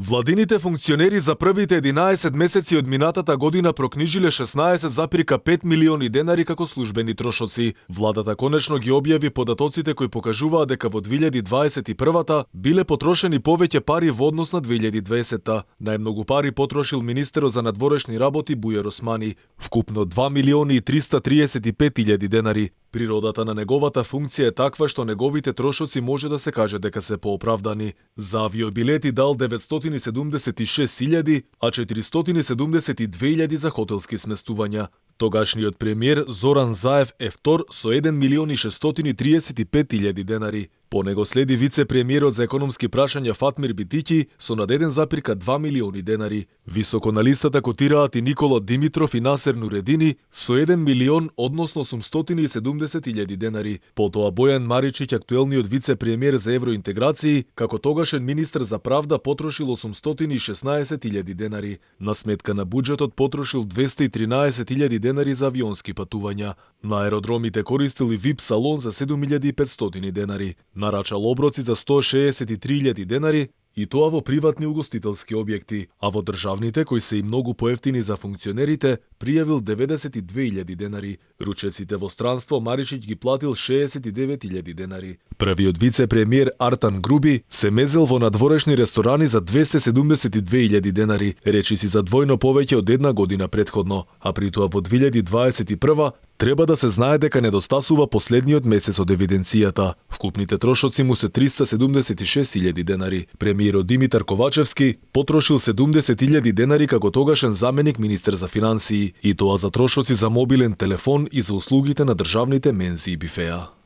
Владините функционери за првите 11 месеци од минатата година прокнижиле 16,5 милиони денари како службени трошоци. Владата конечно ги објави податоците кои покажуваат дека во 2021-та биле потрошени повеќе пари во однос на 2020-та. Најмногу пари потрошил министерот за надворешни работи Бујар Османи, вкупно 2 милиони и 335 илјади денари. Природата на неговата функција е таква што неговите трошоци може да се каже дека се пооправдани. За авиобилети дал 976.000, а 472.000 за хотелски сместувања. Тогашниот премиер Зоран Заев е втор со 1 милион и 635.000 денари. По него следи вице-премиерот за економски прашања Фатмир Битиќи со над 1,2 милиони денари. Високо на листата котираат и Никола Димитров и Насер Нуредини со 1 милион, односно 870.000 денари. Потоа Бојан Маричиќ, актуелниот вице-премиер за евроинтеграции, како тогашен министер за правда потрошил 816.000 денари. На сметка на буџетот потрошил 213.000 денари за авионски патувања. На аеродромите користил и VIP салон за 7.500 денари. Нарачал оброци за 163.000 денари, и тоа во приватни угостителски објекти, а во државните, кои се и многу поевтини за функционерите, пријавил 92.000 денари. Ручеците во странство Маришиќ ги платил 69.000 денари. Првиот вице-премиер Артан Груби се мезел во надворешни ресторани за 272.000 денари, речиси за двојно повеќе од една година претходно, а при тоа во 2021 треба да се знае дека недостасува последниот месец од евиденцијата. Вкупните трошоци му се 376.000 денари. Премиерот Димитар Ковачевски потрошил 70.000 денари како тогашен заменик министер за финансии, и тоа за трошоци за мобилен телефон и за услугите на државните мензи и бифеа.